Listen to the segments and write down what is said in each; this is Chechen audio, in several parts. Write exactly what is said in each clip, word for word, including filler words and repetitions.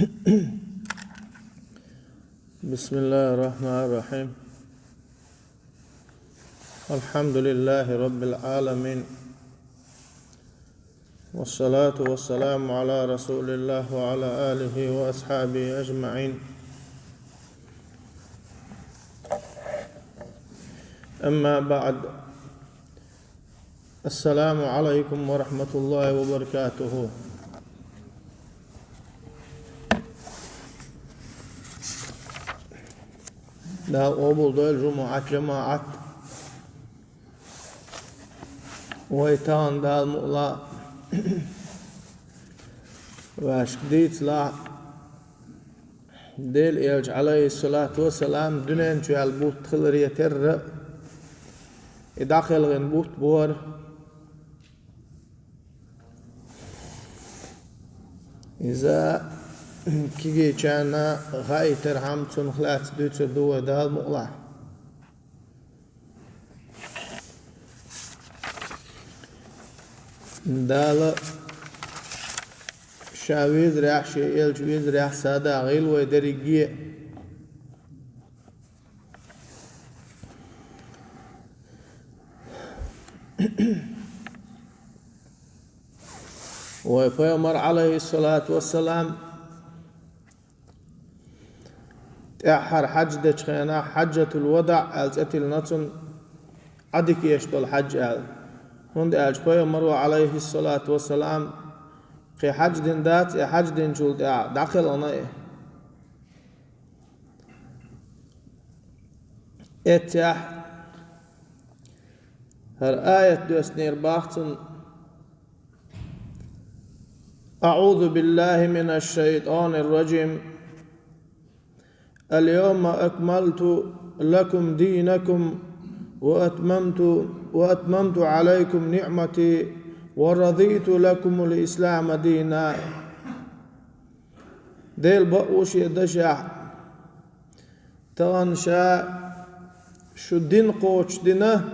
بسم الله الرحمن الرحيم. الحمد لله رب العالمين. والصلاة والسلام على رسول الله وعلى آله وأصحابه أجمعين. أما بعد. السلام عليكم ورحمة الله وبركاته. Дала къобалдойла жумӀат, жамаӀат. Вай тахана Дала мукъ лахь, вайшка дийцалахь, Делан Элча, Ӏалайхиссалату вассалам, дуьнен чу ваьлла бутт хиларе терра, и дӀакхелхина бутт бора. Иза кегийчарна хаийтархьама, цунах лаьцна дуьйцур ду вай, Дала мукъ лахь. Дала Ша везарехь, Шен Элча везарехь садаӀа гӀийла вай дерриге а. Вай пайхамар, Ӏалайхиссалату вассалам, тӀаьххьара хьаьж дечу хенахь Хьаьжатул-ВадаӀ аьлла цӀе тиллина цунна, Ӏадика еш долу хьаьж аьлла. ХӀунда аьлча пайхамаро, Ӏалайхиссалату вассалам, кхин хьаьж дина дац, и хьаьж динчул тӀаьхьа дӀакхелхина и. Эццехь хӀара аят доьссинера боху цунна: أعوذ بالله من الشيطان الرجيم. اليوم أكملت لكم دينكم وأتممت، وأتممت عليكم نعمتي ورضيت لكم الإسلام دينا. Делан бакъ ву Шен дашехь, тахана Ша шун дин кхочушдина,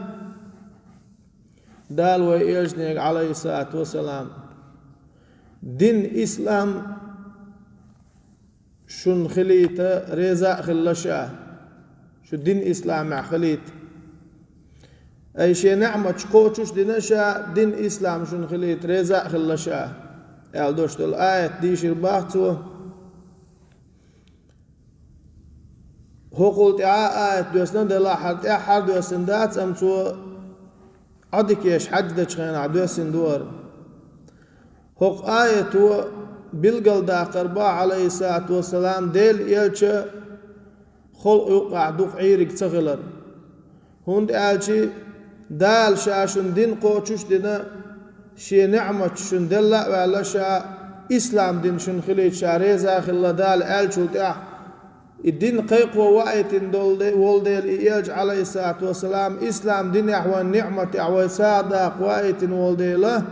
Дала вай элчане, Ӏалайхиссалату вассалам, дин ислам шуна хилийта реза а хилла Ша, шу дин исламехь хилийта. Ай, Шен неӀматаш кхочушдина Ша, дин ислам шуна хилийта реза а хилла Ша, аьлла дош долу аят дийшира боху цо. ХӀокхул тӀаьхьа а аят доьссина, делахь хӀара тӀаьххьара доьссина дац, амма цо Ӏадика еш хьаьж дечу хенахь доьссина ду хӀара. ХӀокху аято билгалдаккхар боху, Ӏалайхиссалату вассалам, Делан Элча халкъ юккъехь дукха Ӏийриг ца хилар. ХӀунда аьлча Дала Ша шуна дин кхочушдина, Шен неӀматаш шуна делла а ваьлла, Ша ислам дин шуна хилийта Ша реза а хилла Дала аьллачул тӀаьхьа, и дин кхайкхо ваийтина долу де-, волу дела, и Элча, Ӏалайхиссалату вассалам, ислам динехь вайн неӀматехь вай сагӀа даккха ваийтина волу дела,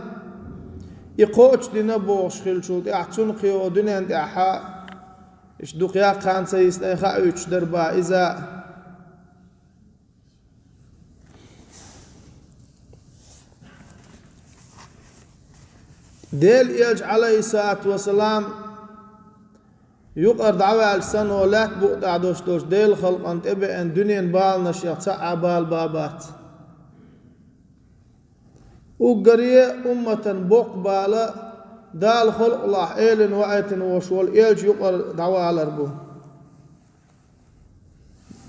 и кхочушдина бохуш хиллачул тӀаьхьа, цунна кхин дуьнен тӀехь иштта дукха яккха хан ца йисна хаийтуш дара боху иза. Делан Элча, Ӏалайхиссалату вассалам, юкъара дӀаваьлча санна, лаьтта букъа тӀехь долуш долчу Делан халкъана тӀебеана дуьненан баланашех цхьа а бала бан бац. Уггаре а умматан боккха бала Дала халкъалахь элина ваийтина волуш волу Элча юкъара дӀавалар бу.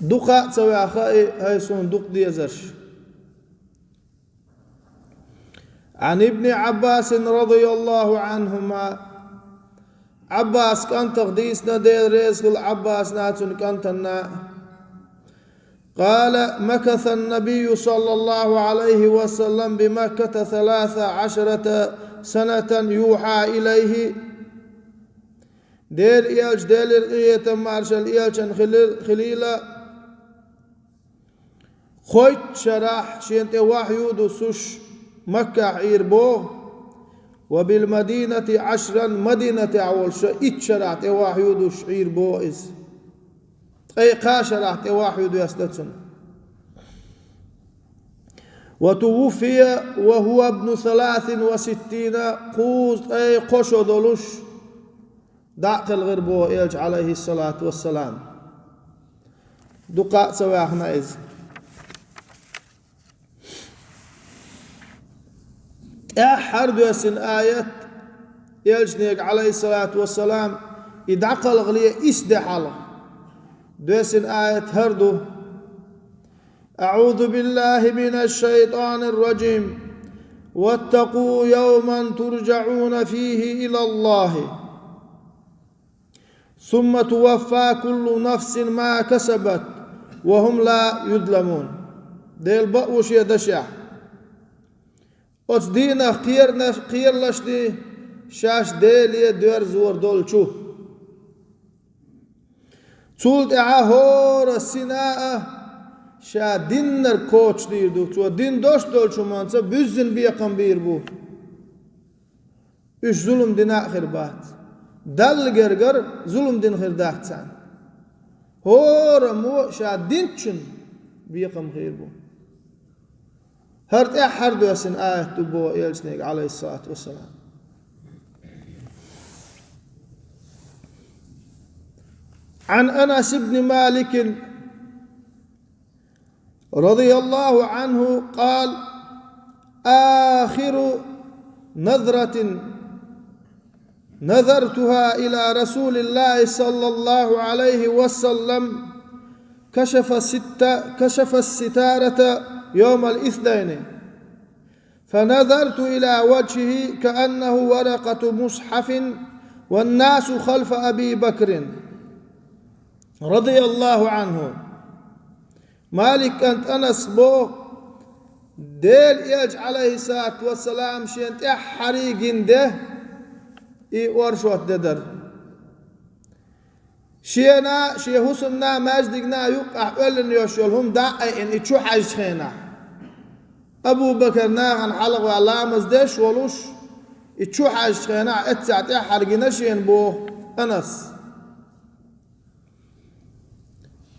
Дукха а ца ваьхна и, хӀай суна дукха дезарш. عن ابن عباس رضي الله عنهما. Ӏаббас кӀантах дийцина, Дела реза хуьлу Ӏаббасна, цуьнан кӀантана. قال: مكث النبي صلى الله عليه وسلم بمكة ثلاث عشرة سنة يوحى إليه. Делан Элча, Делера къинхетам, маршалла Элчанна хили-, хилийла, кхойтта шарахь шена тӀе вахью дуссуш Маккахь Ӏийр боху, وبالمدينة عشرا, Мадинатехь волуш итт шарахь тӀе вахью дуссуш Ӏийр боху иза. Ткъе кхаа шарахь тӀе вахью доьссина цунна. وتوفي وهو ابن ثلاث وستين, кхузткъе кхо шо долуш, дӀа а кхелхира боху Элча, Ӏалайхиссалату вассалам. Дукха а ца ваьхна иза. ТӀаьххьара доьссина аят, Элчанега, Ӏалайхиссалату вассалам, и дӀакхалхале исс де хьалха доьссина аят хӀара ду: أعوذ بالله من الشيطان الرجيم. واتقوا يوما ترجعون فيه إلى الله ثم توفى كل نفس ما كسبت وهم لا يظلمون. Дела бакъ ву шен дашехь. Оцу дийнах кхернаш-, кхералаш дий, шаьш Деле доьрзор долчу. Цул тӀаьхьа хӀора сина а ша диннарг кхочушдийр ду, цо дин дош долчу хӀуманца буьззина бекхам бийр бу. Уьш зулам дина а хир бац. Далла гергара зулам дина хир дац царна. ХӀораммо ша динчун бекхам хир бу. ХӀара тӀаьххьара доьссина аят ду боху Элчанега, Ӏалайхиссалату вассалам. عن أنس بن مالك رضي الله عنه قال: آخر نذرة نذرتها إلى رسول الله صلى الله عليه وسلم كشف الست-، كشف الستارة يوم الاثنين، فنظرت إلى وجهه كأنه ورقة مصحف والناس خلف أبي بكر رضي الله عنه. Малик кӀант Анас боху, Делан Элча, Ӏалайхиссалату вассалам, шена тӀаьххьарий гина де, и оршот де дара. Шена, шен хӀусамна, маьждигна юккъехь оьллина йолуш йолу хӀума дӀа а айина, и чу хьаьжчу хенахь, Абу-Бакар нахана хьалха ваьлла ламаз деш волуш, и чу хьаьжчу хенахь эццехь тӀаьххьара гина шена боху Анас.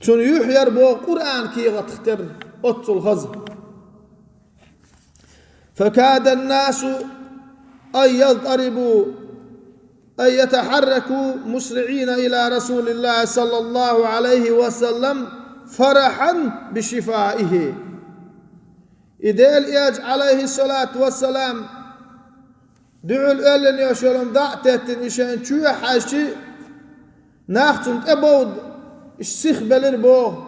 Цунна юьхь яра боху Къуръан кехатах терра оццул хаза. فكاد الناس أن يضطربوا، أن يتحركوا مسرعين إلى رسول الله صلى الله عليه وسلم فرحا بشفائه. И Делан Элча, Ӏалайхиссалату вассалам, дуьхьал оьллина йолуш йолу хӀума дӀа а теттина, и шайна чоьхьа хьаьжча, нах цунна тӀебовда, иштта сихбелира боху,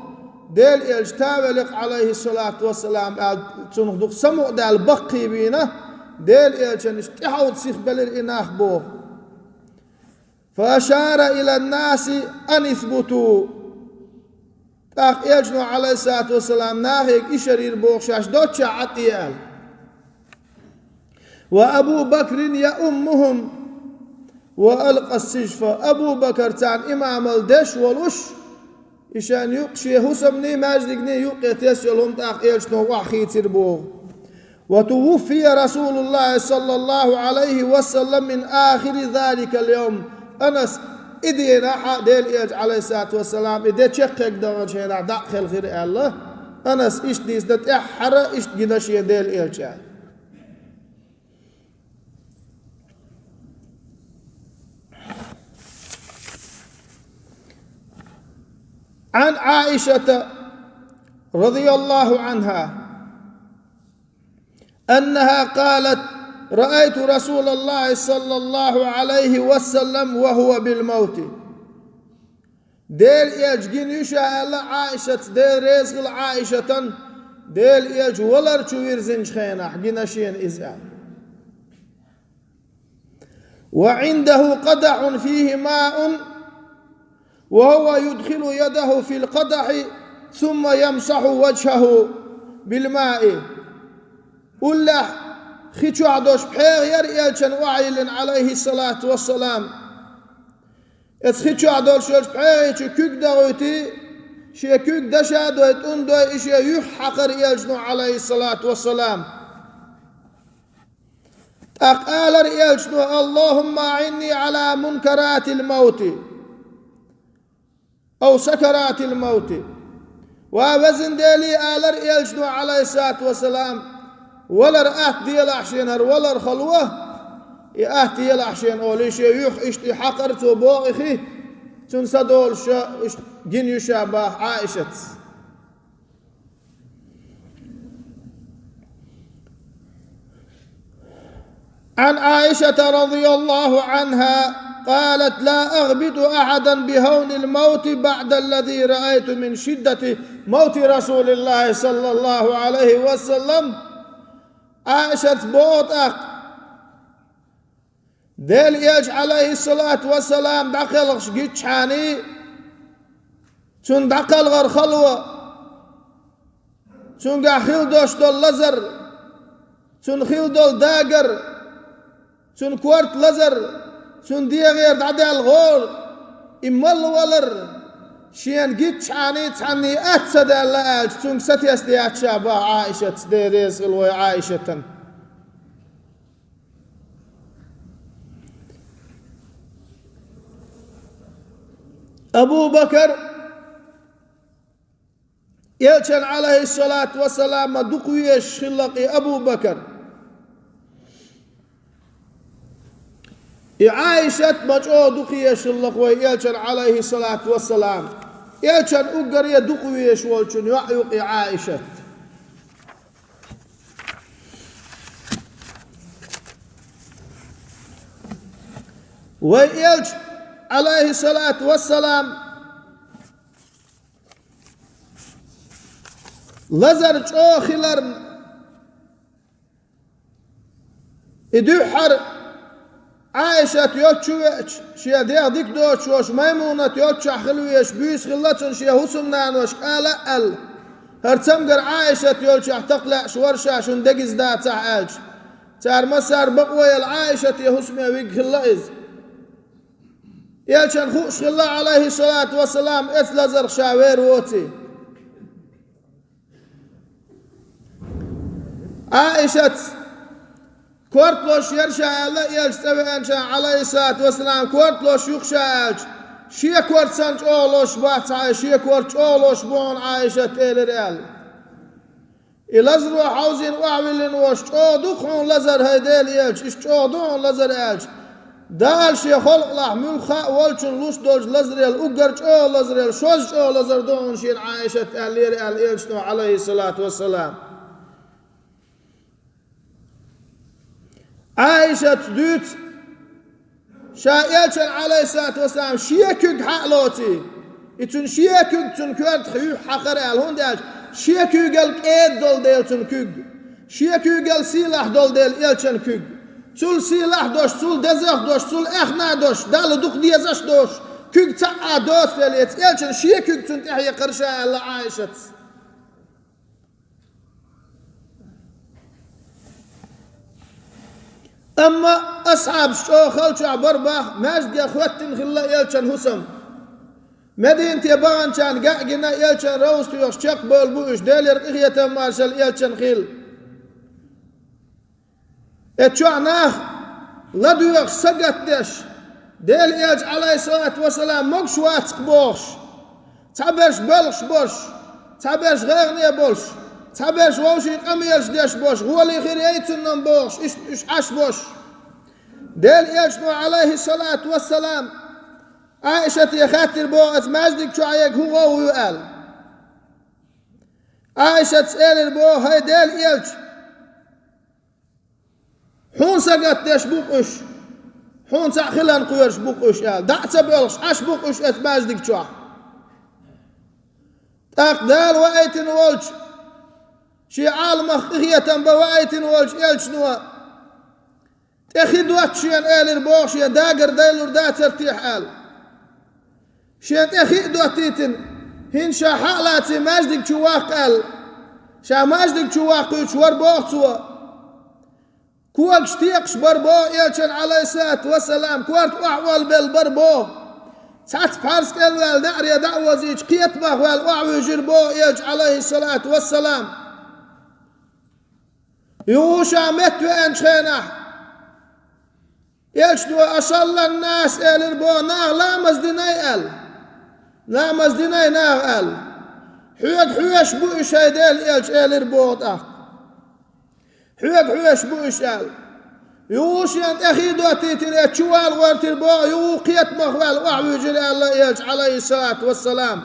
Делан Элча тавелла-кх, Ӏалайхиссалату вассалам, аьлла, цунах дукха самукъадаьлла баккхий вийна, Делан Элчана иштта тӀехьовда сихбелира и нах боху. فأشار إلى الناس أن اثبتوا. ТӀаккха Элчано, Ӏалайхиссалату вассалам, нахе ишар йира боху, шаьш доцчехь Ӏа тӀе аьлла. وأبو بكر يؤمهم وألقى السجف. Абу-Бакар царна имамалла деш волуш, и шайна юккъе шен хӀусамний, маьждигний юккъе тесна йолу хӀума тӀаккха Элчано охьахийцира боху. وتوفي رسول الله صلى الله عليه وسلم من آخر ذلك اليوم. Анас, и дийнахь а Делан Элча, Ӏалайхиссалату вассалам, и де чекхъегна даханчу хенахь дӀа а хелхира аьлла, Анас иштта дийцина, тӀаьххьара иштта гина шена Делан Элча аьлла. عن عائشة رضي الله عنها أنها قالت: رأيت رسول الله صلى الله عليه وسلم وهو بالموت. Делан Элча гина ю ша аьлла Ӏаишатца, Дела реза хила Ӏаишатан, Делан Элча валар чу вирзинчу хенахь гина шена иза аьлла. وعنده قدح فيه ماء وهو يدخل يده في القدح ثم يمسح وجهه بالماء. Уллехь хи чохь долуш пхьегӀа яра Элчан охьайиллина, Ӏалайхиссалату вассалам. Эцу хи чохь долуш йолчу пхьегӀи чу куьг дагӀуьйтий, шен куьг дашадой, тӀундой, и шен юьхь хьакхара Элчано, Ӏалайхиссалату вассалам. ТӀаккха алара Элчано: اللهم أعني على منكرات الموت أو سكرات الموت. Ва везан Дела, алара Элчано, Ӏалайхиссалату вассалам, валар атта делахь шена хӀара валар хало, И атта елахь шена олий, шен юьхь иштта хьакхар цо боху и хи, цунна са долуш ша, иштта гина ю ша баха Ӏаишатс. عن عائشة رضي الله عنها قالت: لا أغبط أحدا بهون الموت بعد الذي رأيت من شدة موت رسول الله صلى الله عليه وسلم. Ӏаишатс боху тӀаккха: Делан Элча, Ӏалайхиссалату вассалам, дӀакхелхаш гиччхьаний, цунна дӀакхалхар хало, цуьнгахь хила долуш долу лазар, цунна хила долу дагар, цунна корта лазар, цунна дегӀера дӀадаьлла гӀора, и малвалар, шена гиччхьаний цхьанний атта ца даьлла аьлча, цуьнга сатесна яц ша баха Ӏаишатс, Дела реза хила вай Ӏаишатан. Абу Бакар, Элчан, Ӏалайхиссалату вассалам, ма дукха везаш хилла-кх и Абу Бакар. И Ӏаишат ма чӀогӀа дукха езаш хилла-кх вай Элчан, Ӏалайхиссалату вассалам. Элчан уггаре дукха везаш волчун йоӀ ю-кх и Ӏаишат. Вай Элча, Ӏалайхиссалату вассалам, лазар чӀогӀа хиларна, и дуьххьара Ӏаишат йолчу веача, шен дегӀ дика доцуш волуш Маймунат йолччохь хила везаш буьйса хилла цунна шен хӀусамнаноша кӀала а аьлла, хӀара цамгар Ӏаишат йолчохь такха лаьаш вара ша, шуна дегиз дацахь аьлча. Цара массара бакъо елла Ӏаишате хӀусаме вига хилла иза. Элчан хууш хилла, Ӏалайхиссалату вассалам, эцу лазарх ша вер воций. Ӏаишатс корта лозуш яра ша аьлла, Элча цӀа веанчохь, Ӏалайхиссалату вассалам, корта лозуш ю-кх ша аьлча, шен корта санна чӀогӀа лозуш бац хьан, шен корта чӀогӀа лозуш бу хьуна, Ӏаишат, элира аьлла. И лазаро хьовзийна охьавиллина волуш: «ЧӀогӀа ду-кх хьуна лазар, хӀай Делан Элча, иштта чӀогӀа ду хьуна лазар», аьлча, Дала шен халкъалахь муьлхха а волчунна луш долчу лазарел уггар чӀогӀа лазарел, шозза чӀогӀа лазар ду хьуна шена, Ӏаишат, аьллера аьлла Элчано, Ӏалайхиссалату вассалам. Ӏаишатс дуьйцу, ша Элчан, Ӏалайхиссалату вассалам, шен куьг хьа а лоций, и цуьнан шен куьг цуьнан коьртах юьхь хьакхара аьлла, хӀунда аьлча шен куьйгал кӀеда долу дела цуьнан куьг, шен куьйгал сийлахь долу дела Элчан куьг. Цул сийлахь долуш, цул дезах долуш, цул аьхна долуш, Далла дукха дезаш долуш куьг цхьа а доцу дела, эца Элчан шен куьг цунна тӀехь екхара ша аьлла Ӏаишатс. Амма асхьабаш чӀогӀа халчохь бара боху, маьждигех хӀоьттина хилла Элчан хӀусам. Мединате баханчарна ган а гина, Элчан ровза тоьхча чекхбевлла бу уьш, Делера къинхетам, маршалла Элчанна хила. Эцу чохь нах ладоьгӀуш, сагатдеш, Делан Элча, Ӏалайхиссалату вассалам, могуш вац-кх бохуш, цхьаберш боьлхуш болуш, цхьаберш гӀайгӀане болуш, цхьаберш вовшийн къамелаш деш болуш, гӀоле хир яй цунна бохуш, иштта уьш Ӏаш болуш. Делан Элчано, Ӏалайхиссалату вассалам, Ӏаишате хаьттира боху: «Аса маьждиг чохь ерг хӀун гӀовгӀа ю?» аьлла. Ӏаишатс элира боху: «ХӀай Делан Элча, хьуна сагатдеш бу-кх уьш, хьуна цхьаъ хиларна кхоьруш бу-кх уьш», аьлла. ДӀа а ца боьлхуш, Ӏаш бу-кх уьш эцу маьждиг чохь. ТӀаккха Дала ваийтина волчу, шен Ӏаламах къинхетам бан ваийтина волчу Элчано тӀе хи дотту шена, элира боху, шен дагар дайлур дацара техьа аьлла. Шен тӀе хи а доттийтина, хӀинца ша хьа а лаций маьждиг чу ваккха аьлла. Ша маьждиг чу ваккхуьйтуш вара боху цо. Когаш текхаш бара боху Элчан, Ӏалайхиссалату вассалам, корта охьа олабелла бара боху. Цхьацца пхьарс кӀел ваьлла, неӀаре дӀа а вазийча, кхетамах ваьлла охьавуьйжира боху Элча, Ӏалайхиссалату вассалам. Юха ша метта веанчу хенахь, Элчано: «Ашаллан нас», элира боху, наха ламаз динай аьлла. Ламаз динай наха аьлла. «Хьоьга хьоьжуш бу уьш, хӀай Делан Элча», элира боху тӀаккха. «Хьоьга хьоьжуш бу уьш», аьлла. Юха шена тӀе хий доттийтира, эццахь чу вала гӀоьртира боху, юха кхетамах ваьлла охьавуьйжира аьлла элча, Ӏалайхиссалату вассалам.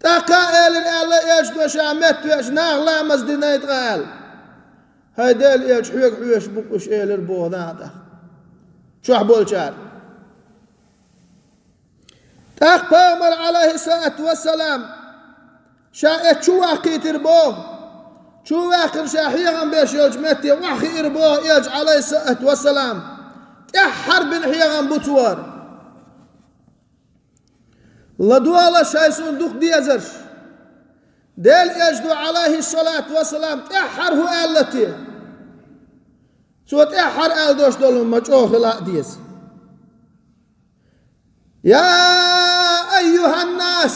ТӀаккха элира аьлла элчано, ша меттавеача, наха ламаз динайта ткъа аьлла. ХӀай Делан элча, хьоьга хьоьжуш бу-кх уьш, элира боху наха тӀаккха. Чохь болчара. ТӀаккха пайхамар, Ӏалайхиссалату вассалам, ша эццахь чу ваккхийтира боху. Чу ваьккхина ша хьехам беш йолчу метте охьахиира боху элча, Ӏалайхиссалату вассалам. ТӀаьххьара бина хьехам бу цо хӀара. ЛадогӀалаш, хӀай суна дукха дезарш. Делан элчано, Ӏалайхиссалату вассалам, тӀаьххьара хӀун аьлла те? Цо тӀаьххьара аьлла долуш долу хӀума чӀогӀа хила а деза. يا أيها الناس،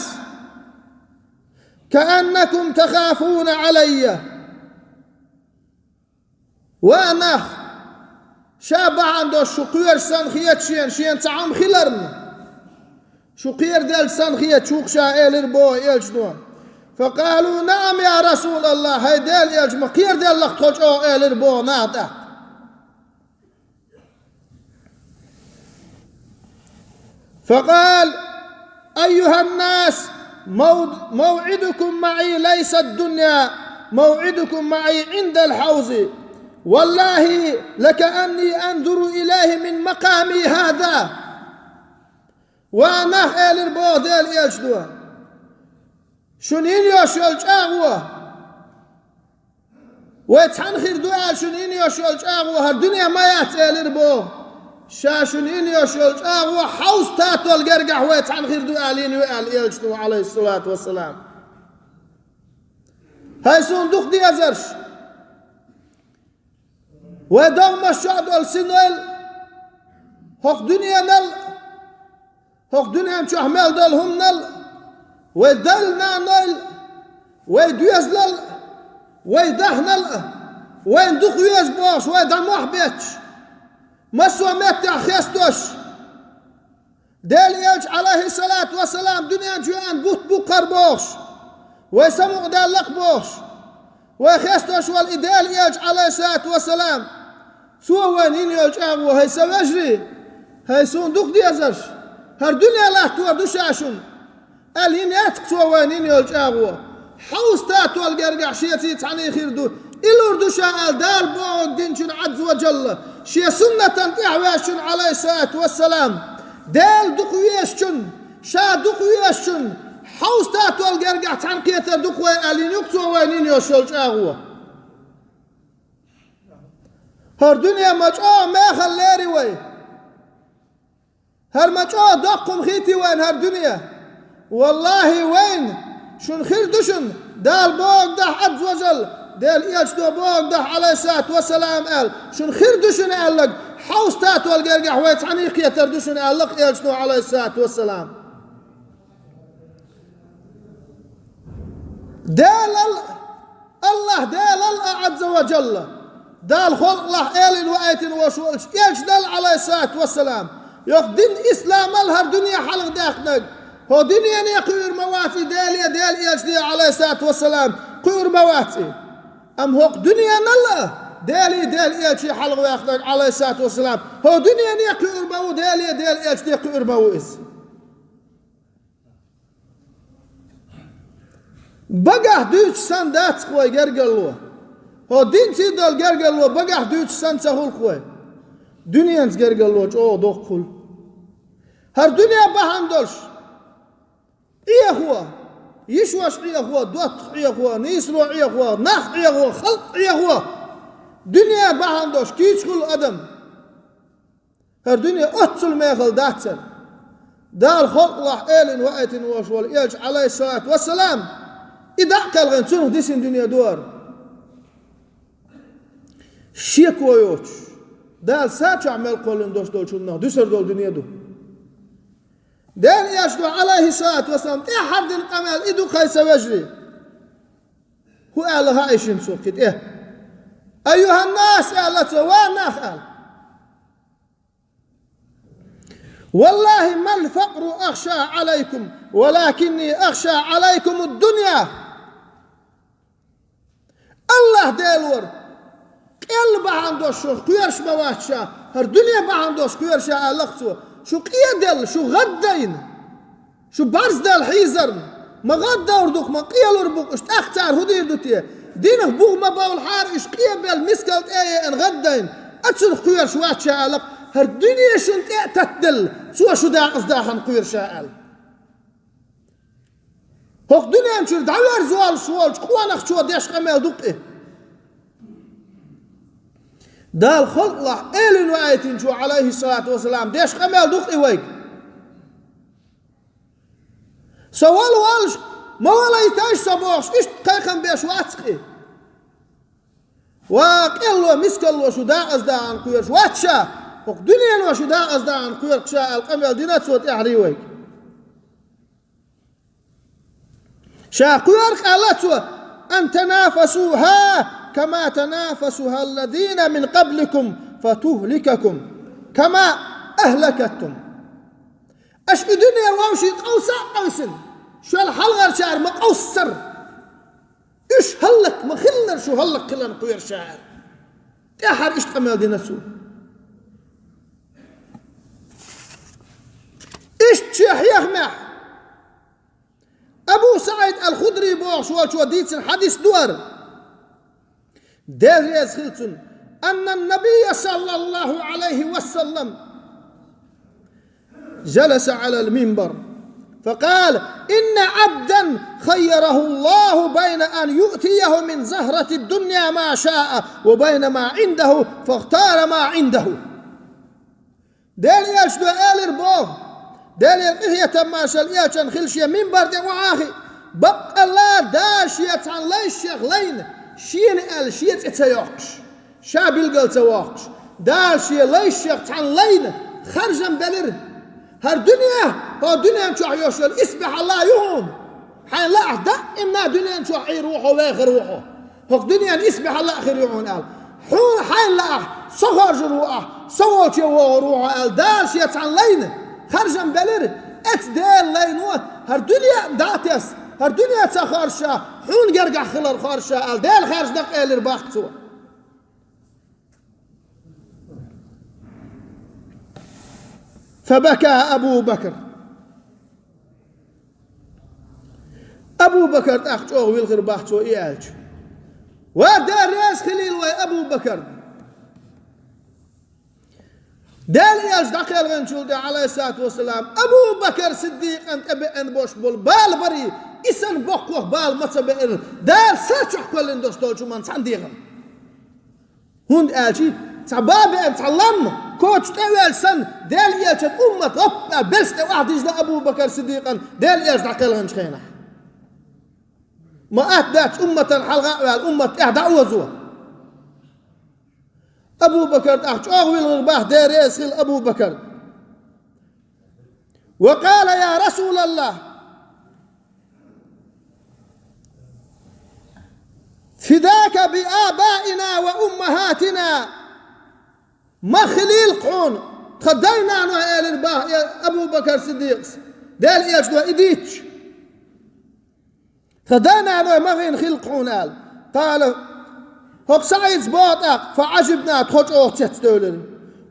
كأنكم تخافون علي. Ва нах, ша бахьана долуш шу кхоьруш санна хета шена, шена цхьа хӀума хиларна. Шу кхераделча санна хета шух ша, элира боху элчано. فقالوا: نعم يا رسول الله, хӀай Делан элча, ма кхераделла-кх тхо чӀогӀа, элира боху наха тӀаккха. فقال: أيها الناس، مو-، موعدكم معي ليس الدنيا، موعدكم معي عند الحوض، والله لكأني أنظر إليه من مقامي هذا. Ва нах, элира боху Делан элчано, шуна йина йолуш йолу чӀагӀо, вай цхьаьна хир ду аьлла шуна йина йолуш йолу чӀагӀо хӀара дуьне ма яц, элира боху. Ша шуна йина йолуш йолу чӀагӀо хьовз татол гергахь вай цхьаьна хир ду аьлла йина ю аьлла элчано, Ӏалайхиссалату вассалам. ХӀай суна дукха дезарш! Вай догӀмаш чохь долу синойла, хӀокху дуьненал, хӀокху дуьнен чохь мел долу хӀуманал, вай дал-нанойла, вай доьзалал, вай даьхнал, вайна дукха веза бохуш, вай дӀа мохь бетташ, массо а меттехь хестош, Делан элча, Ӏалайхиссалату вассалам, дуьнен чу веана бутт бу-кх хӀара бохуш, вай самукъадаьлла-кх бохуш, вай хестош волу и Делан элча, Ӏалайхиссалату вассалам, цо вайна йина йолу чӀагӀо, хӀай сан вежарий, хӀай суна дукха дезарш, хӀара дуьне латтор ду ша шуна, аьлла йина яц-кх цо вайна йина йолу чӀагӀо. Хьовз татол гергахь шеца цхьаьна хир ду, и лур ду ша аьлла Дала бохург динчун, Ӏазза ва Джалла, шен суннатан тӀаьхьа ваьшчун, Ӏалайхиссалату вассалам, Дела дукха везачун, ша дукха везачун, хьовз татол гергахь цхьаьна кхетар ду-кх вай аьлла йина ю-кх цо вайна йина йолуш йолу чӀагӀо. ХӀара дуьне ма чӀогӀа мехала лерий вай. ХӀара ма чӀогӀа доккха хӀума хийтий вайна хӀара дуьне? Валлахьи, вайна шуна хир ду шуна, Дала бохург дахь, Ӏазза ва Джалла, Делан элчано бохург дахь, Ӏалайхиссалату вассалам, аьлла, шуна хир ду шуна аьлларг, хьовз татол гергахь вай цхьаьна кхетар ду шуна аьлла-кх элчано, Ӏалайхиссалату вассалам. Делал, АллахӀ Делал а, Ӏазза ва Джалла, Дала халкъалахь элина ваийтина волуш волчу элчанал, Ӏалайхиссалату вассалам, йоккха дин исламал хӀара дуьне хьалха даьккхинарг, хӀо дуьнене кхуьур ма вац и Деле, Делан элчане, Ӏалайхиссалату вассалам, кхуьур ма вац и. Амма хӀокху дуьненал а Деле, Делан элчане хьалха ваьккхинарг, Ӏалайхиссалату вассалам, хӀо дуьнене кхуьур ма ву, Деле, Делан элчане кхуьур ма ву иза. Багахь дуьйцуш санна дац-кх вай гергарло. ХӀо динца долу гергарло багахь дуьйцуш санна ца хуьлу-кх вай. Дуьненца гергарло чӀогӀа доккха хуьлу. ХӀара дуьне бахьана долуш, Ӏехо, йишош Ӏехо, доттагӀ Ӏехо, нийсаро Ӏехо, нах Ӏехо, халкъ Ӏехо, дуьне бахьана долуш кийча хуьлу адам. ХӀара дуьне оццул мехала дац хӀара. Дала халкъалахь элина ваийтина волуш волу элча, Ӏалайхиссалату вассалам, и дӀа а кхелхина, цунах дисина дуьне ду хӀара. Шеко йоцуш, Дала са чохь мел кхоьллина долуш долчу хӀуманах дуьсур долу дуьне ду. Делан элчано, Ӏалайхиссалату вассалам, тӀаьххьара дина къамел и ду-кх, хӀай сан вежарий. ХӀун аьлла хаьий шуна цо кхин тӀе? «Айюханнас», аьлла цо, ва нах, аьлла. «Валлахи, мал факъру ахша Ӏалайкум, валакинни ахша Ӏалайкумуд дунья». АллахӀ Делора, Къел бахьана долуш шух кхоьруш ма вац ша, хӀара дуьне бахьана долуш кхоьру ша, аьлла-кх цо. Шу къеделла, шу гӀаддайна, шу барзделла хьийзарна, ма гӀаддовр ду-кх, ма къелур бу-кх уьш, тӀаккха цара хӀун дийр ду те? Динах бух ма бовлахьара уьш къебелла, мискал тӀе а еана гӀаддайна, оцунах кхоьруш вац ша, аьлла-кх. ХӀара дуьне шуна тӀе а таттаделла, цо шу дакъаза дахьана кхоьру ша, аьлла. ХӀокху дуьнен чуьра дӀаверза волуш волчу къонахчо деш къамел ду-кх и. Дала халкъалахь Элина ваийтинчо, Ӏалайхиссалату вассалам, деш къамел ду-кх и вайга. Со вала волуш, ма валайтайша со бохуш, иштта кхайкхам беш вац-кх и. Ва къелло, мискалло шу дакъаза дахьана кхоьруш вац ша, хӀокху дуьнено шу дакъаза дахьана кхоьру-кх ша, аьлла, къамел дина цо тӀаьхьарий вайга. Ша кхоьру-кх, аьлла цо: «أن تنافسوها كما تنافسها الذين من قبلكم فتهلككم كما أهلكتهم». Аша и дуьне вовшийн къовса а къовсина, шул хьалхарчара ма къовсара. Уьш хӀаллак ма хиллара, шу хӀаллакьхиларна кхоьру ша, аьлла. ТӀаьххьара иштта къамел дина цо. Иштта шен хьехамехь Абу СаӀид ал-Худри бохуш волчо дийцина хьадис ду хӀара. Дела реза хила цунна: «أن النبي صلى الله عليه وسلم جلس على المنبر فقال: إن عبدا خيره الله بين أن يؤتيه من زهرة الدنيا ما شاء وبين ما عنده فاختار ما عنده». Делан элчано элира боху, Делера къинхетам, маршалла элчанна хила, шен минбар тӀе охьа а хиъна: баккъалла Дала шен цхьана лайшех лайна, шена аьлла шен цӀе ца йоккхуш, ша билгал ца воккхуш, Дала шен лайшех цхьана лайна харжам белира. ХӀара дуьне, хьо дуьнен чохь йолуш йолу исбаьхьалла а ю хьуна. Хьайна лаахь, даимна дуьнен чохь Ӏийр ву хьо, вехар ву хьо. ХӀокху дуьненан исбаьхьалла а хир ю хьуна аьлла. Хьуна хьайна лаахь, со хоржур ву ахь, со волче вогӀур ву хьо аьлла, Дала шен цхьана лайна харжам белира. Эцу Делан лайно хӀара дуьне а дӀа а тесна, хӀара дуьне ца хоржуш, хьуна гергахь хилар хоржуш аьлла, Дела хаьржина-кх, элира боху цо. فبكى أبو بكر. Абу Бакар тӀаккха чӀогӀа вилхира боху цо и аьлча. Ва Дела реза хилийла вайн Абу Бакарна. Делан элча дӀакхелхинчул тӀе, Ӏалайхиссалату вассалам, Абу Бакар Сиддикъан тӀе беана болуш болу бала барий, и санна боккхах бала ма ца беара, Дала сар чохь кхоьллина долуш долчу хӀуманна цхьана дегӀана. ХӀунда аьлча цхьа бала беана, цхьа лам коча тӀе а ваьлча санна, Делан элчан уммат гӀоппа белшаш тӀе охьадижина Абу Бакар Сиддикъан Делан элча дӀакхелхинчу хенахь. Ма атта дац умматан хьалха а ваьлла, уммат тӀехь дӀа а озо. Абу Бакар тӀаккха чӀогӀа вилхира боху, Дела реза хила Абу Бакар. وقال: يا رسول الله، فداك بآبائنا وأمهاتنا. Ма хилийла-кх хьуна тхан дай-наной, элира боху Абу Бакар Сиддикъас, Делан элчано и дийцча. Тхан дай-наной ма хилийла-кх хьуна аьлла. قال, хӀокху СаӀида боху тӀаккха, فعجبنا, тхо чӀогӀа цецдевлира.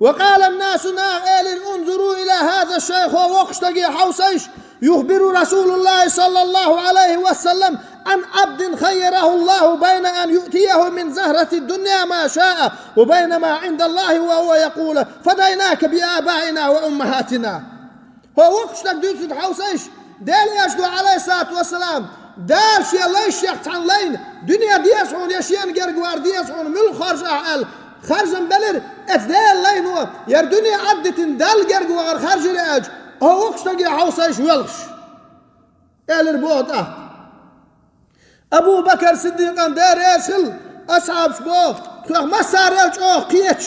وقال الناس, наха элира: انظروا إلى هذا الشيخ, хӀокху стаге хьовсийша, يخبر رسول الله صلى الله عليه وسلم عن عبد خيره الله بين أن يؤتيه من زهرة الدنيا ما شاء وبين ما عند الله وهو يقول: فديناك بآبائنا وأمهاتنا. ХӀокху стага дуьйцург хьовсийша, Делан элчано, Ӏалайхиссалату вассалам, Дала шен лайшех цхьана лайна, дуьне деза хьуна, я шена герга вар деза хьуна, муьлха хоржу ахь аьлла, харжам белира, эцу Делан лайно, яра дуьне Ӏаддитина Далла герга вахар харжира аьлча, хӀокху стаге хьовсийша воьлхуш, элира боху тӀаккха. Абу Бакар Сиддикъан, Дела реза хила, асхьабаш боху, тхох массарел чӀогӀа кхеташ,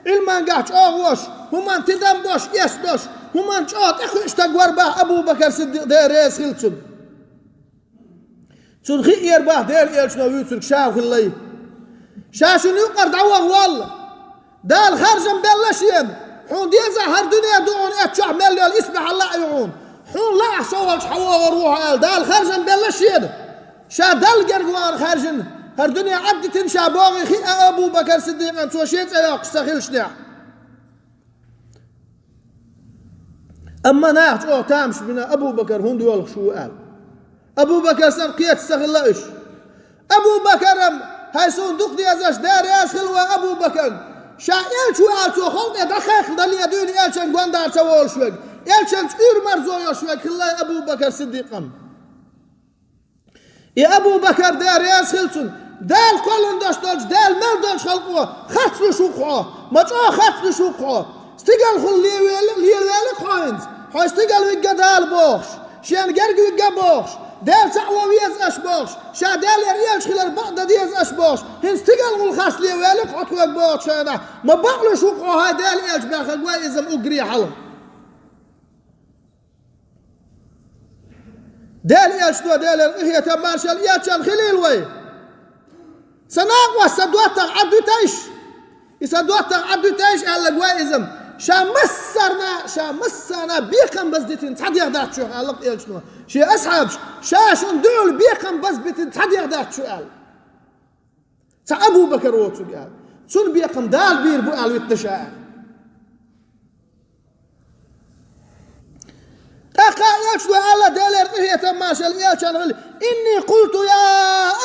Ӏилмангахь чӀогӀа волуш, хӀуманна тидам беш, эс беш, хӀуманна чӀогӀа тӀекхуьуш стаг вара боху Абу Бакар Сиддикъ, Дела реза хила цунна. Цунна хиъера боху Делан элчано вуьйцург ша хилла. Ша шуна юкъара дӀаваха воллу. Дала харжам белла шена. Хьуна деза хӀара дуьне ду хьуна, эцу чохь мел йолу исбаьхьалла а ю хьуна. Хьуна лаахь, со волчу хьан вогӀур ву хьо аьлла, Дала харжам белла шена. Ша Далла герга вахар хаьржина, ХӀара дуьне Ӏаддитина ша богӀий хиъна Абу Бакр Сиддикъан, цо шен цӀе йоккхуш ца хилча. Амма наха чӀогӀа тамаш бина, Абу Бакр хӀунда йолуш ву аьлла. Абу Бакр санна кхеташ ца хилла уьш. Абу Бакрам, хӀай суна дукха дезаш, Дела реза хила вайн Абу Бакран. Ша элча ву аьлла цо халкъе дӀакхайкхина дале а дуьйна элчан гондахьа ца волуш верг, элчанца уьйр-марзо йолуш верг хилла Абу Бакр Сиддикъам. И Абу Бакр, Дела реза хила цунна, Дала кхоьллина долуш долчу, Дала мел долчу халкъо харц луш ву-кх хьо, ма чӀогӀа харц луш ву-кх хьо. Стигалхула лелавелла, лелавелла-кх хьо хӀинца. Хьо стигала вигна Дала бохуш, шена герга вигна бохуш, Дела цхьаъ ван веза аша бохуш, ша Делера элча хилар бакъ дан деза аша бохуш, хӀинца стигалхула харц лелавелла-кх хьо тхоьга бохучу хенахь, ма бакъ луш ву-кх хьо, хӀай Дела элча, баьхнарг вай иза-м уггаре хьалха. Дела элчано, Делера къинхетам, маршалла элчанна хилийла вай. Сан накъост, сан доттагӀа Ӏадвитайша, и сан доттагӀа Ӏадвитайша аьлларг вай иза-м. Ша массарна, ша массарна бекхам база дитина цхьа дегӀ дац шух аьлла-кх элчано. Шен асхьабаш, ша шуна дуьхьал бекхам база битина цхьа дегӀ дац шу аьлла. Цхьа Абу Бакр воцург аьлла. Цунна бекхам Дала бийр бу аьлла витна ша аьлла. ТӀаккха элчано аьлла, Делера къинхетам, маршалла элчанна хилла: «إني قلت يا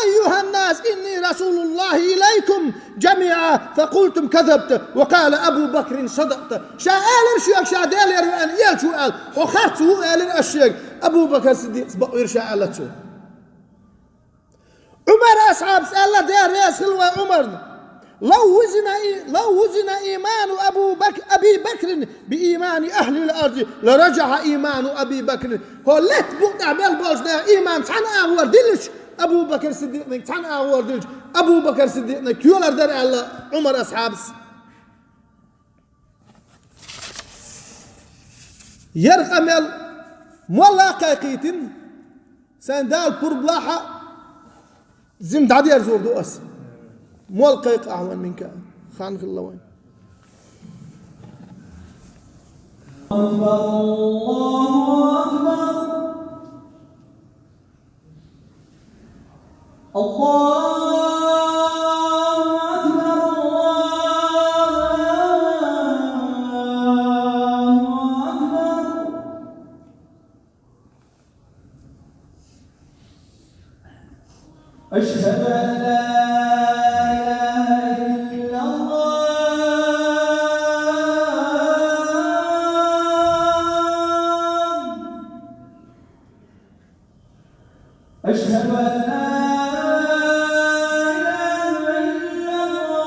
أيها الناس إني رسول الله إليكم جميعا فقلتم كذبت وقال أبو بكر صدقت». Ша элира шуьга, ша Делера веана элча ву аьлла, хьо харц ву элира аш шуьга. Абу Бакр Сиддикъас бакъвира ша аьлла цо. Ӏумар асхьабас аьлла, Дела реза хила вайн Ӏумарна: «لو وزن إي-، لو وزن إيمان أبو بك-، أبي بكر بإيمان أهل الأرض لرجح إيمان أبي بكر». ХӀокху лаьтта букъ тӀехь мел болчу нехан ийман цхьана агӀор диллича, Абу Бакр Сиддикъниг цхьана агӀор диллича, Абу Бакр Сиддикъниг тоьлар дара аьлла Ӏумар асхьабас. Яра къамел молла а кхайкхийтина, сайн Дала пурба лахь а, зим дӀадерзор ду ас. Молла кхайкха ахьа вайн минка, хан хилла вайн. أكبر، الله أكبر. الله أكبر، الله أكبر. أشهد أن لا إله إلا الله. أشهد أن لا إله إلا الله.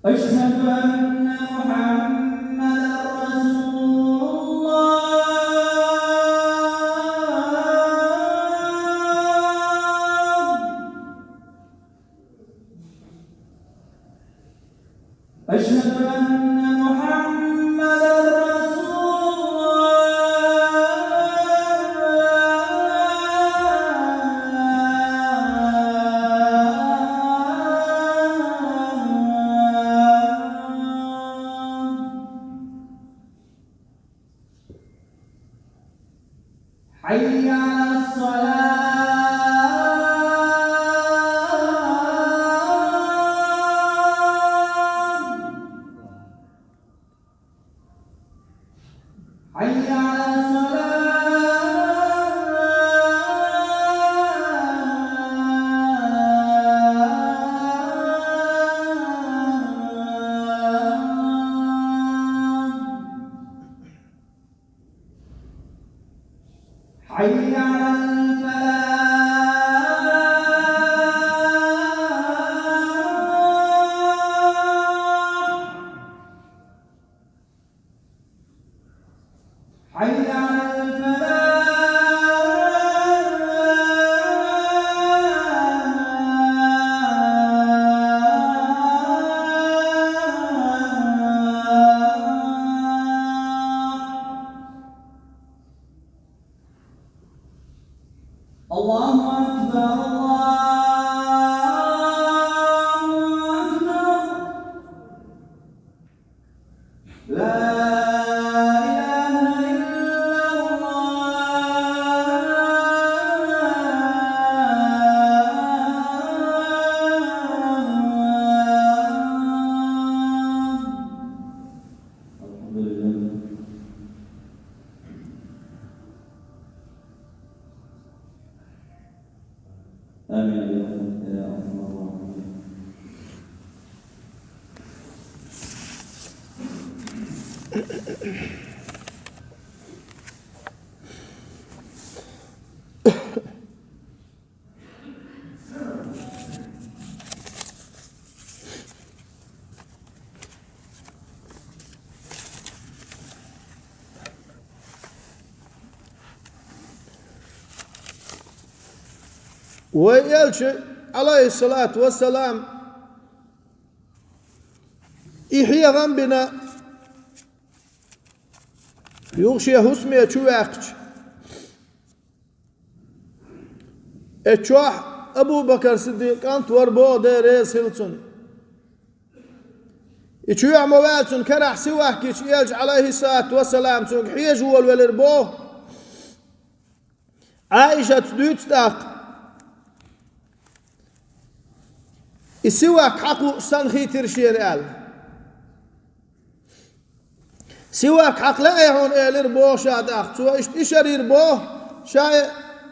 أشهد أن محمدا رسول الله. أشهد أن محمدا رسول الله. حي على الصلاة. حي على الصلاة. حي على الفلاح. حي على الفلاح. لا إله إلا الله. الحمد لله. آمين يا رب يا أرحم الراحمين. Вай элча, Ӏалайхиссалату вассалам, и хьехам бина, юха шен хӀусаме чу ваьккхича, эццахь Абу Бакар Сиддикъ кӀант вара боху, Дела реза хила цунна. И чоьхьа ма ваьлла, цуьнан карахь сивак йича, элча, Ӏалайхиссалату вассалам, цуьнга хьежа волавелира боху. Ӏаишатас дуьйцу тӀаккха, и сивак хьакха лууш санна хийтира шена аьлла. Сивак хьакха лаьий хьуна, элира боху ша тӀаккха. Цо иштта ишар йира боху, ша и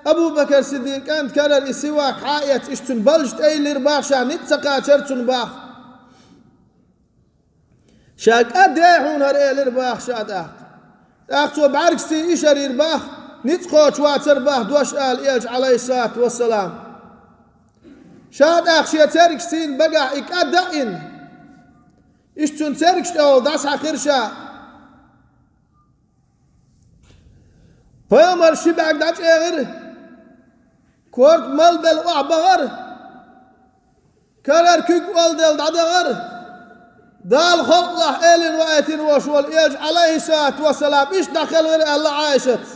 Абу Бакар Сиддикъан кӀант карара и сивак хьаэцна, иштта цуьнан балдаш тӀе йиллира боху, ша ницкъ ца кхачара цунна боху. Ша кӀаддаьй хьуна хӀара, элира боху ша тӀаккха. ТӀаккха цо бӀаьргашца ишар йира боху, ницкъ кхочуш вацара боху дош ала элча, Ӏалайхиссалату вассалам. Ша тӀаккха шен цергашца багахь и кӀад а йина, иштта цуьнан цергаш тӀехула дӀасахьаьхира ша. Пайхамаран ши бӀаьрг дӀачӀегӀира, корта мел белла охьабахара, карара куьг олделла дӀадахара. Дала халкъалахь элина ваийтина волуш волу элча, Ӏалайхиссалату вассалам, иштта дӀакхелхира аьлла Ӏаишатас.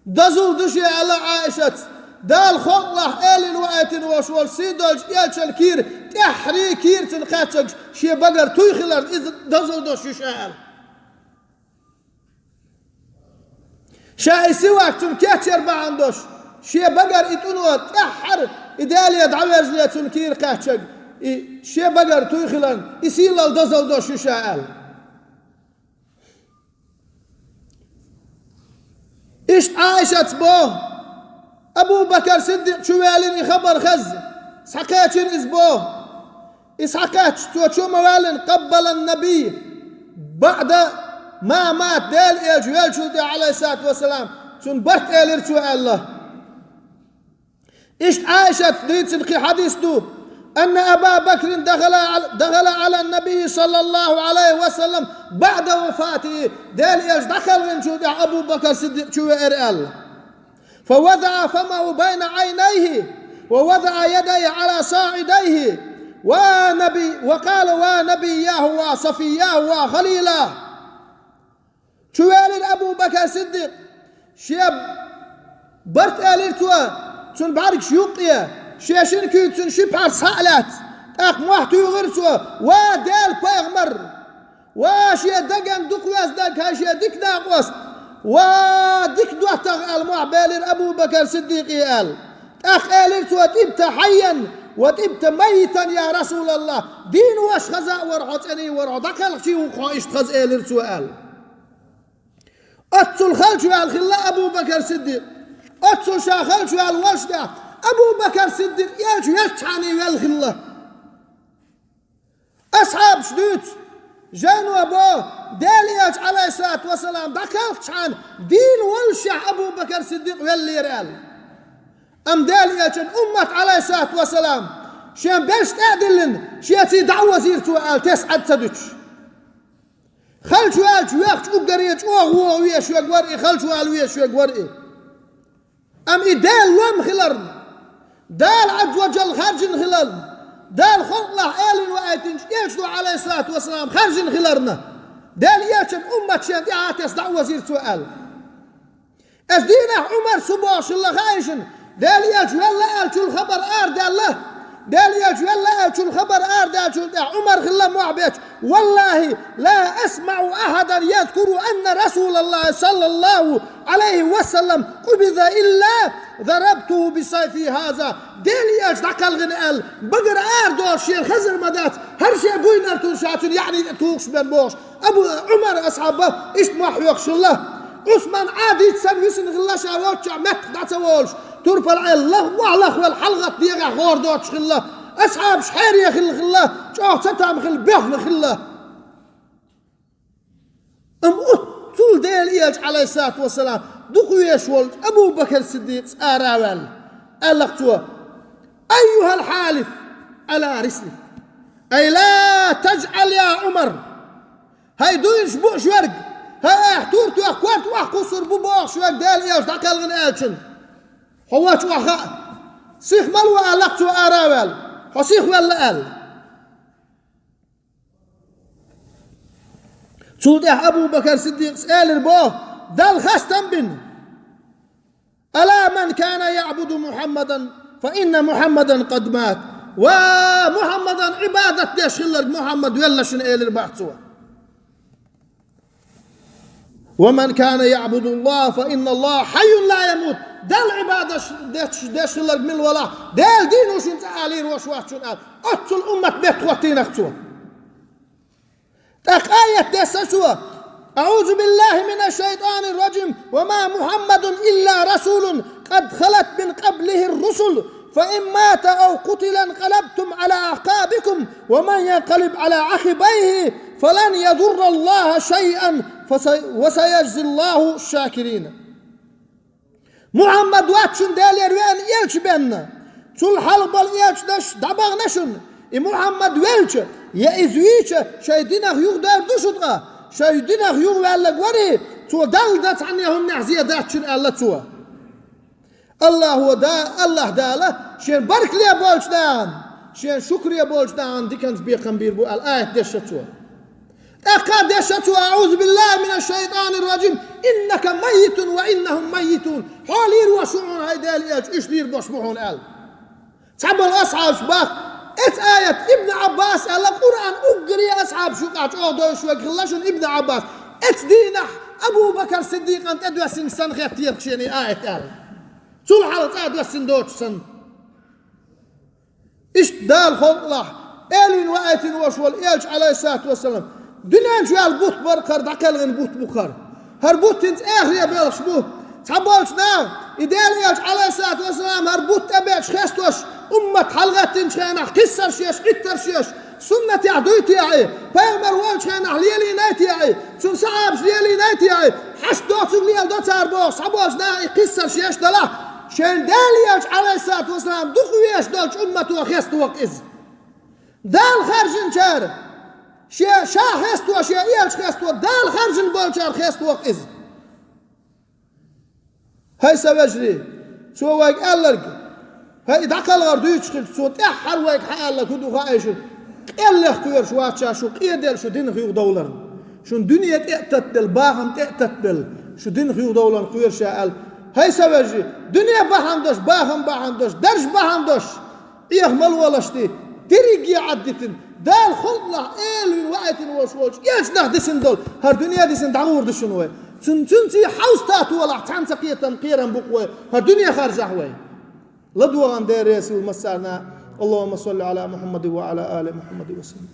Дозалла ду шен аьлла Ӏаишатас, Дала халкъалахь элина ваийтина волуш волу сий долчу элчан кийра, тӀаьххьарий кийра цуьнан кхаьчнарг шен багара туй хиларна, иза дозалла долуш ю ша аьлла. Ша и сивак цунна кечъяр бахьана долуш, шен багара и тӀуно тӀаьххьара и Деле дӀавержале цунна кийра кхаьчнарг, и шен багара туй хиларна, и сийлалла дозалла долуш ю ша аьлла. Иштта Ӏаишатас боху, Абу Бакар Сиддикъ чу ваьллина и хабар хезна, схьакхечира иза боху. И схьакхаьчча, цо чу ма ваьллина, къаббалан набий баӀда ма мат, Делан элча веллачул тӀаьхьа, Ӏалайхиссалату вассалам, цунна барт элира цо аьлла. Иштта Ӏаишатас дийцина кхин хьадис ду: «Анна Аба Бакрин дахала, дахала Ӏалан набий саллаллаху Ӏалайхи ва саллам баӀда вафатихи», Делан элча дӀакхелхинчул тӀаьхьа Абу Бакар Сиддикъ чу веара аьлла. «فوضع فمه بين عينيه ووضع يديه على صاعديه ونبي، وقال: ونبياه وصفياه وخليلاه». Чу велира Абу Бакар Сиддикъ, шен барт элира цо, цуьнан бӀаьргаш юккъе, шен шина куьйга цуьнан ши пхьарс схьа а лаьцна, тӀаккха мохь туьйхира цо: «Ва Делан пайхамар! Ва шен деган дукхавеза дага, хӀай шен дика накъост! Ва дика доттагӀа!» аьлла, мохь белира Абу Бакар Сиддикъе аьлла. ТӀаккха элира цо: «ТӀибта хьайян ва тӀибта маййитан, я Расулаллах! Дийна волуш хаза а вара хьо, цӀена а вара хьо, дӀакхелхича а ву хьо», иштта хаза элира цо аьлла. Оццул халчаваьлла хилла Абу Бакар Сиддикъ. Оццул ша халчаваьлла волуш тӀехь, Абу Бакар Сиддикъ элча веллачхьана велла хилла. Асхьабаш дуьйцу, жайно боху, Делан элча, Ӏалайхиссалату вассалам, дӀакхелхчхьана дийна воллушехь Абу Бакар Сиддикъ веллера аьлла. Амма Делан элчан уммат, Ӏалайхиссалату вассалам, шен берш тӀе а диллина, шеца дӀа а вазийра цо аьлла, тесна Ӏад ца дуьтуш. Халчаваьлча воьхча уггаре чӀогӀа вогӀу везаш верг вара и, халчавала везаш верг вара и. Амма и Делан лом хиларна, Дала Ӏазза ва Джалла хаьржина хиларна, Дала халкъалахь элина ваийтинчу элчано, Ӏалайхиссалату вассалам, хаьржина хиларна, Делан элчан уммат шена тӀаьхьа тесна дӀа а вазийра цо аьлла. Оцу дийнахь Ӏумар су бохуш хилла хаийшина, Делан элча велла аьллачул хабар арадаьлла, Дела элча велла аьлча, цун хабар арадаьлчул тӀехьа Ӏумар хилла мохь беча: «والله لا أسمع أحدا يذكر أن رسول الله صلى الله عليه وسلم قبض إلا ضربته بسيفي هذا». Дела элча дӀакхалхина аьлла, багара арадолуш шена хезар ма дац, хӀара шен буйнара тӀера ша цунна яӀни тӀе тухуш бен бохуш. Абу Ӏумар асхьаб иштта мохь хьоькхуш хилла. Ӏусман Ӏадийца санна висина хилла, ша волччохь меттах дӀа ца волуш, турпал Ӏела лахвахь лахвелла хьалагӀатта дегӀехь гӀора доцуш хилла. Асхьабаш хьере хилла хилла, чӀогӀа цатам хилла, боьхна хилла. Амма оццул Дела элча, Ӏалайхиссалату вассалам, дукха везаш волчу Абу Бакр Сиддикъас ара а ваьлла, аьлла-кх цо: «أيها الحالف على رسلك، أي لا تجعل يا عمر». ХӀай дуйнаш бууш верг, хӀай ахь тур тоьхна корта охьакхуссур бу бохуш верг Дела элча дӀакхалхина аьллачунна, хьо вочу охьахаа. Сиха ма ло, аьлла-кх цо ара а ваьлла, хьо сиха велла аьлла. Цул тӀаьхьа Абу Бакр Сиддикъас элира боху, Далла хастам бина: «ألا من كان يعبد محمدا فإن محمدا قد مات». Ва Мухьаммадан Ӏибадат деш хилларг Мухьаммад велла шуна, элира боху цо. «ومن كان يعبد الله فإن الله حي لا يموت». Далла Ӏибадат деш, деш хилларг мила валахь, Дела дийна ву шуна цкъа, а лийр ваш вац шуна аьлла, оццул уммат меттахӀоттийна-кх цо. ТӀаккха аят дессара цо: «أعوذ بالله من الشيطان الرجيم. وما محمد إلا رسول قد خلت من قبله الرسل. فإن مات أو قتل انقلبتم على أعقابكم. ومن ينقلب على عقبيه فلن يضر الله شيئا. فس-, وسيجزي الله الشاكرين». Мухьаммад вац шуна Делера веана элча бен. Цул хьалха болу элчанаш дӀабахана шуна. И Мухьаммад велча, я иза вийча, шайн динах юхадер ду шу ткъа. Шайн динах юхаваьлларг варий, цо Далла дан цхьанне хӀуманехь зен дац шуна, аьлла цо. Аллахо Да-, Аллах Дала шен баркале болчу нахана, шен шукре болчу нахана диканца бекхам бийр бу аьлла, аят дессара цо. ТӀаккха дессара цо: «أعوذ بالله من الشيطان الرجيم. إنك ميت وإنهم ميتون». Хьо лийр ваш ву хьуна, хӀай Дела элча, уьш лийр баш бу хьуна аьлла. Цхьаболу асхьабаш боху, эцу аят Ибн Ӏаббас аьлла, Къуръан уггаре асхьабаш юкъахь чӀогӀа девзаш верг хилла шуна Ибн Ӏаббас. Эцу дийнахь Абу Бакр Сиддикъан тӀедоьссинчу санна хеттера шена и аят аьлла. Цул хьалха цкъа а доьссина доцуш санна. Иштта Дала халкъалахь, элийна ваийтина волуш волу элча, Ӏалайхиссалату вассалам, дуьнен чу ваьлла бутт бара хӀара, дӀакхелхина бутт бу хӀара. ХӀара бутт хӀинца эхаре белхаш бу. Цхьаболчу наха, и Делан элча, Ӏалайхиссалату вассалам, хӀара бутт тӀебеача хестош, уммат хьалагӀеттинчу хенахь кхиссарш еш, Ӏиттарш еш, суннатехь дуй те и, пайхамар волчу хенахь лелийнай те и, цуьнан сахьабаш лелийнай те и, хьашт доцург леладо цара бохуш, цхьаболчу наха и кхиссарш еш далахь, шайн Делан элча, Ӏалайхиссалату вассалам, дукха везаш долчу уммато хеставоккху иза. Дала харжинчара, шен ша хесто, шен элча хесто, Дала харжина болчара хеставоккху иза. ХӀай сан вежарий, цо вайга аьлларг, хӀай, и дӀакхалхар дуьйцуш хилча, цо тӀаьххьара вайга хьан аьлларг хӀун ду хаьий шуна? Къеллех кхоьруш вац ша шу, къеделла шу динах юхадовларна. Шун дуьне тӀе а таттабелла, бахам тӀе а таттабелла, шу динах юхадовларна кхоьру ша аьлла. ХӀай сан вежарий, дуьне бахьана долуш, бахам бахьана долуш, дарж бахьана долуш, Ӏеха ма лолаш те, дерриге Ӏаддитина, Дала халкъалахь элийна ваийтина волуш волчу элчанах дисина долу хӀара дуьне дисина дӀагӀур ду шуна вай. Цун-, цуьнций хьовса тӀе толахь, цхьаьнца кхетам, кхерам бу-кх вай, хӀара дуьне харжахь вай. ЛадогӀан Дела реза хуьлда массарна. اللهم صل على محمد وعلى آل محمد وسلم.